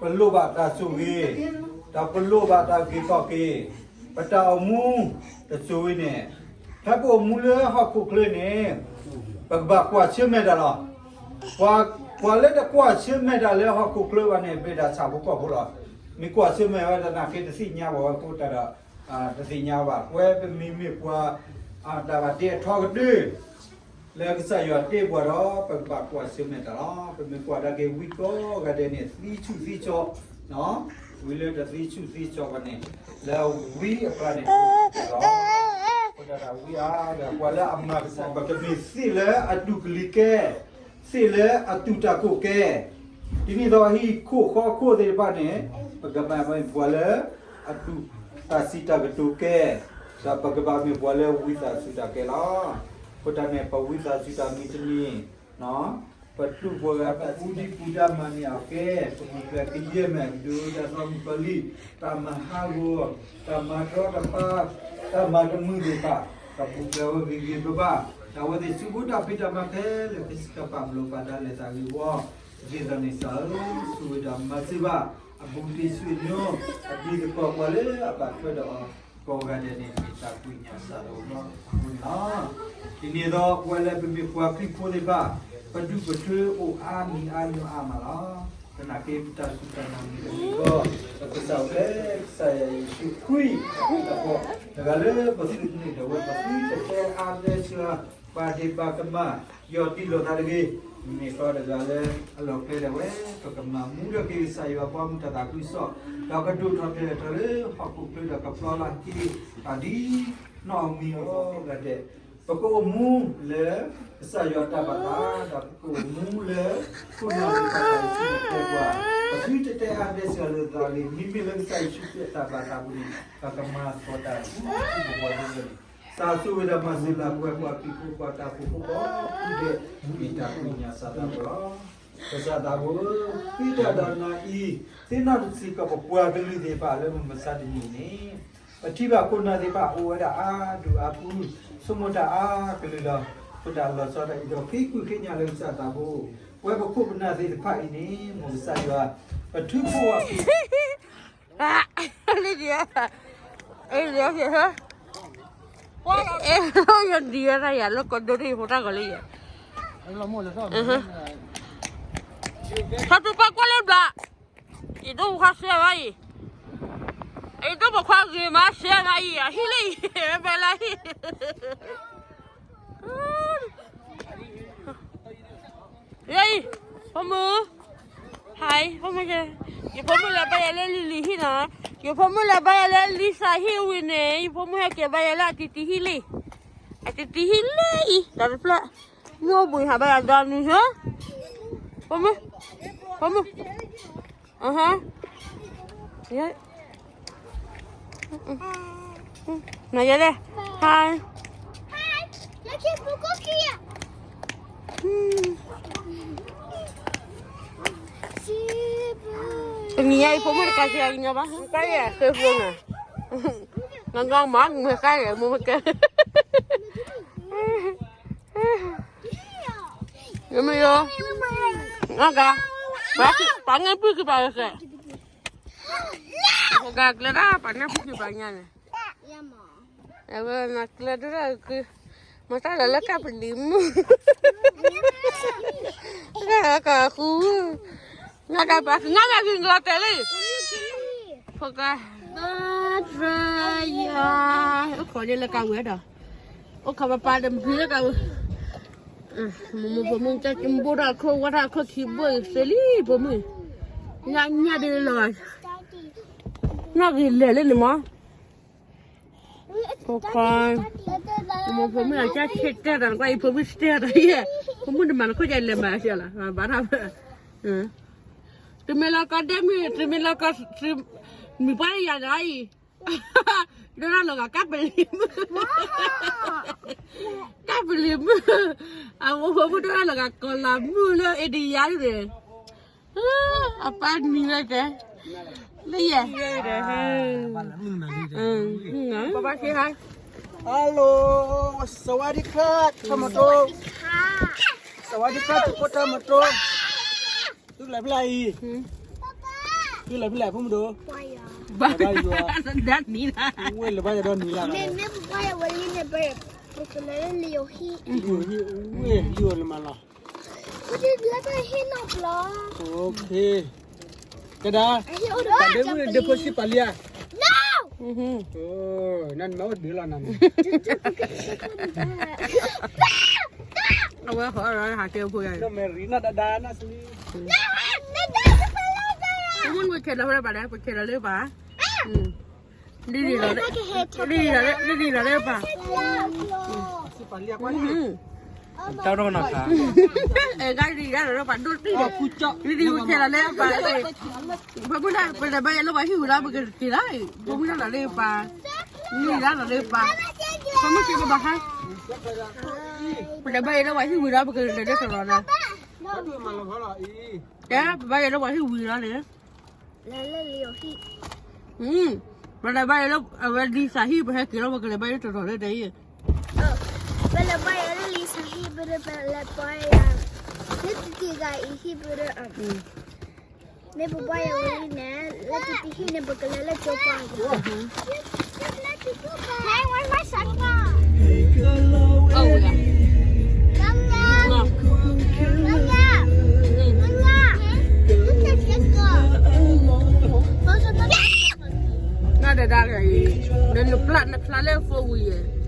ပလိၣ်ဘၣ်တၢ်ဆိၣ်ဂ့ၤ, ဒီးပလိၣ်ဘၣ်တၢ်ဂ့ၤကီၢ်က့ၤ, ပတၢ်အိၣ်မူတစိၤဝံၤန့ၣ်, ဖဲပအိၣ်မူလၢဟီၣ်ခိၣ်ချၢန့ၣ်, ပကဘၣ်ကွၢ်ဆၢၣ်မဲာ်တၢ်လီၤ. ပှၤလၢတကွၢ်ဆၢၣ်မဲာ်တၢ်လၢဟီၣ်ခိၣ်ချၢဘၣ်န့ၣ် မ့ၢ်ဒၣ်ဆၣ်ဖိကီၢ်ဖိလီၤ. မ့ၢ်ကွၢ်ဆၢၣ်မဲာ်ဝဲတနာ်က့ တသ့ၣ်ညါဘၣ်ဝဲအဃိတၢ်ဒီး တသ့ၣ်ညါဘၣ်. ပဝဲပမ့မ့ၢ်ပှၤ တၢ်ဘၣ်တ့အထီကတၢၢ် လၢကစၢ်ယွၤတ့ပှၤဒီး ပကဘၣ်ကွၢ်ဆၢၣ်မဲာ်တၢ်လီၤ. ပမ့ၢ်ကွၢ်ဒၣ်က့ၤဝံကိးဂၤဒဲးန့ၣ် သံဆူၣ်သံကၠီ, ဝံၤလၢတသံဆူၣ်သံကၠီဘၣ်န့ၣ်, လၢဝံအကျါန့ၣ်လီၤ. ပဝဲဒၣ်ဝံအါဒီး ပှၤလၢအမၤကစၢ် ပကမ့ၢ်သ့ၣ်လၢအတူၢ်ကလံၤကဲ, သ့ၣ်လၢအတူၢ်တၢ်ကိၢ်ကဲ, ဒ်န့ၣ်အသိးဟံၣ်ခိၣ်ဃီခိၣ်သ့ၣ်တဖၣ်န့ၣ်, ပကမ့ၢ်ပှၤလၢ အတူၢ်တၢ်စံးတၢ်ကတိၤကဲ, ဒီးပကဘၣ်မ့ၢ်ပှၤလၢဝံသးစူၤတၢ်ကဲလီၤ. အဃိတၢ်န့ၣ် ပဝံသးစူၤတၢ်မံၤတမံၤ, ပတူၢ်ပှၤဂၤတၢ်ကူဒံကူဒါမၤန့ၢ်အီၤကဲ, ပမုၢ်ကျဲကယဲၢ်မဲာ် ဒုၣ်ဒါသီမုၣ်ကီၤလံၢ်, တၢ်မၤဟးဂီၤ, တၢ်မၤတြီတဖၣ်, တၢ်မၤတမုာ်သ့ၣ်တဖၣ်, ပမုၢ်ကျဲဝဲဂ့ၤဂ့ၤဘၣ်ဘၣ်, တၢ်ဝဲသ့ၣ်ဆူးဘိတၢ်ဖံးတၢ်မၤခဲလၢာ် ကစၢ်ကပာ်ပလီၢ်ပာ်တၢ်လဲၤသးဂ့ၤဝီ, ဒ်သိးန့ၣ်စၢ်ဧၢ, ဆိၣ်ဂ့ၤဒီးမၤစၢၤဘၣ် အဘူးတံၢ်ဆူၣ်ညိ, အတံၤသကိးပှၤလၢအဘၣ်ထွဲဒီးအီၤ ကိးဂၤဒဲးန့ၣ် မ့ၢ်တၢ်ကွံာ်ညါစၢ်ဒီးအီၤအဃိန့ၣ်လီၤ. ဒ်န့ၣ်အသိး ပဝဲလၢပမ့ၢ်ပှၤခရံာ်ဖိသ့ၣ်တဖၣ်, ပဒူၣ်ပထၢအိၣ်အါမံၤအါညိအါမးလီၤ. သနာ်က့ပတၢ်စူၢ်တၢ်နာ်မ့ၢ်တမ့ၢ်ဒီး, ပကစၢ်အိၣ်ဖျဲၣ်ကစၢ်ယွၤယ့ၣ်ၡူးခရံာ်အဖီခိၣ်, တဂၤလၢပသုတမ့ၢ်ဒီးဝဲ ပသုတတဲအါတဲစှၤ, ပာ်ဒ့ၣ်ပာ်ကမၣ်, ယီၢ်တံၢ်လိာ်သးတဂ့ၤ, မ့ၢ်ဃီတဂၤလၢအလီၢ်ကျဲဒၣ်ဝဲ, ပကမၤမူထီၣ်က့ၤကစၢ်ယွၤပှၤမူတၢ်သးခုကစီၣ်, ဒီးကဒိၣ်ထီၣ်ဖျဲးထီၣ်လၢဟီၣ်ခိၣ်ချၢဒီးကပျီလၢဟံၣ်အဒံနီၢ်မံၤအဂီၢ်ဂၤဒဲး, ပကအိၣ်မူလၢ ကစၢ်ယွၤတၢ်ဘၣ်သး, ဒီးပကအိၣ်မူလၢ ခိၣ်နၢ်သ့ၣ်တဖၣ်တၢ်စံၣ်တဲပှၤ, ပသုတတဲအါတဲစှၤလိာ်သးတဂ့ၤ, မ့မ့ၢ်လၢကစၢ်ယ့ၣ်ၡူးခရံာ်အတၢ်ဘၣ်သးအပူၤန့ၣ်, ပကမၤသကိးတၢ်ဆူပှၤဒ်န့ၣ်, စၢ်ဆိၣ်ဂ့ၤဒီးမၤစၢၤလၢပဝဲပှၤခရံာ်ဖိ ပှၤတၢ်အိၣ်ဖှိၣ်ဖိကိးဒူၣ်ဒဲး, မ့ၢ်တၢ်ကွံာ်ညါစၢ်သးဖိလီၤ. ကစၢ်သးဖိဧၢ, ဃ့တၢ်ဒီးနၤအံၤ, သ့ၣ်နီၣ်တစဲးကီးပပှၤကလုာ်သ့ၣ်တဖၣ်လၢမုၢ်မဆါတနံၤအံၤန့ၣ်, ပထံၣ်ဘၣ်ခိၣ်နၢ်သ့ၣ်တဖၣ်အိၣ်ဝဲဒၣ်အါဒူၣ်အါဖု, ဆိကမိၣ်တၢ်အါကလုာ်လီၤ. အဃိတၢ်လီၤဆီဒၣ်အံၤဒီး ဃ့ကုၢ်ဃ့ညါလၢကစၢ်သးဖိ, ပဝဲပခိၣ်ပနၢ်သ့ၣ်တဖၣ်အံၤန့ၣ် မ်ကစၢ်ယွၤ ပထုကဖၣ် လံဒံး, လံဒံး, ယဒံးဝဲဒၣ်ယၤလၢကီၢ်ဒိၣ်န့ၣ် ဖိတၢ်ဂီၤလံယဲ, ထီၣ်တူၢ်ပာ်ကွၢ်လၢဘျး, ယဒိၣ်ပခွါစဲဘၣ်အံၤ, ယဒိၣ်ပခွါဂ့ၤမးစဲဘၣ်အံၤ အဟံၣ်လံ, ဖဲလၢဟံၣ် ယအံၤ, ဖိမုၣ်, hi, ဖိမုၣ်, ယဖိမုၣ်လဲၤဘါယွၤလၢလံၤလံၤဟံၣ်နီၤ, ယဖိမုၣ်လဲၤဘါယွၤလၢလံစၢ်ဟံၣ်ဝံၤန့ၣ် ယဖိမုၣ်ဟဲက့ၤဘါယွၤလၢအတံၤတံၤဟံၣ်လံ, အတံၤတံၤဟံၣ်လံအံၤ ဒီးတဖျၢၣ်, မ့ၢ်အိၣ်ဘှံးဟးဘါယွၤဒီနုၤ, ဖိမုၣ်, ဖိမုၣ်, အဟါ နယဲလဲၣ်, hi, တနံၤညါအံၤဖိမုၣ်တကးစံးအကညီဘၣ်, ကါယဲၢ်ဃ့ဖိနၤ, ငါငါမၤမ့ၢ်ကါယဲၢ်မိၢ်မ့ၢ်ကဲ မ့ၢ်ယိ, ငါက, ပှၤန့ၣ်ပုၢ်ကပၤဝဲကဲ, ပှၤကကျဲဒၣ် ပှၤန့ၣ်ပုၢ်ကပၤညါန့ၣ်, အဝဲနကျဲဒၣ်က, မတၢ်လၢလၢကပလံၤမုၢ်, ကဃူ, နကပၤကငါကဂ့ၤကလီၤတဲာ်လံ, ဖိက, ဘၣ်ဒြယၤ, အိၣ်ခိးလၢကဝဲဒီး, အိၣ်ခိးပပၢ်ဒီးမဖံးလၢကဝဲ မိၢ်ဖိမုၣ်ကဘိၣ်ထီၣ်ခိၣ်ဝဲထီၣ်ခိၣ်ခံဘိၣ်အံၤသ့လံ ဖိမုၣ်, ညါညါဒ်လီၤ, နီၢ်ဂ့ၤလဲၤလၢန့ၣ်မး, ဖိခွါ, မိၢ်ဖိမုၣ်အကဆ့တဲတၢ်နကွၢ်အံၤ ဖိမုၣ်ဆ့တဲတၢ်ယဲ, ဖိမုၣ်တမၤနခိၣ်ကလဲၤမၤဆဲလီၤ ဘၣ်ထီၣ်, တမ့ၢ်လီၤကီဒဲမုၢ် တမ့၁ၢ်လီၤကီ, မုၢ်ပှၢ်ယၤဒီးအံၤ ဒိၣ်ထီၣ်လီၤဂာ်ကပလံၤမုၢ်, ကပလံၤမုၢ်, အဝဲဖိမုၣ်ဒိၣ်ထီၣ်လီၤဂာ်ကီၤလၤမုၢ်လၢအ့ဒံယါဒ်န့ၣ်, အပၢ်နံၤဝဲတဲ, လၢယဲ, ပဘၣ်ဃ့ဟါ, hello, สวัสดีครับ ထီၣ်မတီ, สวัสดีครับ ทุกคน ထီၣ်မတီ, သုလဲၤဖဲလဲၣ်အံၤ, ပၢ်ပၢ် ဖဲလဲၣ်ဖဲလဲၣ် ဖိမုၣ်ဒိၣ်, ဘၣ်ယွၤ, ဒၣ်နံၤလၢ်, ဝဲၢ်လၢၤဘၣ်ယွၤဒီးနံၤလၢ်လီၤ, မ့မ့ၢ်ပပှၢ်ယွၤဝဲလံန့ၣ် ပကလဲၤလၢလံာ်ယိၤဟံၣ်, လံာ်ယိၤဟံၣ်, ဝဲၢ်လံာ်ယိၤလၢမၤလီၤ, လၢဟံၣ်နီၢ်ပျီ, ကဒၣ်, တၢ်ဒ့မုၣ်န့ၣ် ဒ့ဖိဆံးပာ်လံဧါ, နမ့ၢ်အိၣ်ဒုးလီၤနၤန့ၣ် အဝဲဟီၣ်ဟးကဲဖိယၤ, မ့ၢ်ရံနၢ်ဒဒါနၢ်စလံ, မ့ၢ်ပခဲလၢာ်ဝဲဘၣ်လဲၣ် ပခဲလၢာ်လၢပၢ်, ဒ်လီၤလၢပၢ်, အဲ ဂၤဒ်လီၤလၢပၢ်ဒိၣ်တံၢ်ဒီး, ဒ်ပခဲလၢာ်လၢပၢ်, ပမုၢ်ဒၣ် ပလဲၤဘါယွၤလၢပှၤဟံၣ်ဝံၤလီၤ ပကက့ၤလီၤ, ပမုၢ်ဒၣ်လီၤလၢပၢ်, မုၢ်ဒၣ်လီၤလၢပၢ်, ပမုၢ်က့ၤပဘၣ်ဟါ, ပလဲၤဘါယွၤလၢပှၤဟံၣ်ဝံၤလီၤ ပကလဲၤလၢသရိာ်လီၤ, ကဲ ပဘါယွၤလၢပှၤဟံၣ်ဝံၤလီၤန့ၣ်, ပလဲၤဘါယွၤလၢအဝဲလံစးဟံၣ် ပဟဲက့ၤလီၤ ပကလဲၤဘါယွၤလၢသရိာ်လၢဒ်အံၤ, ပလဲၤဘါယွၤလၢလံစးဟံၣ် ပလဲၤဘါယွၤလၢလံစးဟံၣ် ပလဲၤဘါယွၤလၢ လၢတံၤတံၤဂၤအံၤဟံၣ်ပရၢ, မ့ၢ်ပဘါယွၤဝဲလံန့ၣ် လၢတံၤတံၤဟံၣ်န့ၣ် ပကလဲၤလၢကၠိပှၤ, နဒဒါဂၤအံၤ နနပျၢ်နဖျါလၢဖိဝံၤယဲၢ်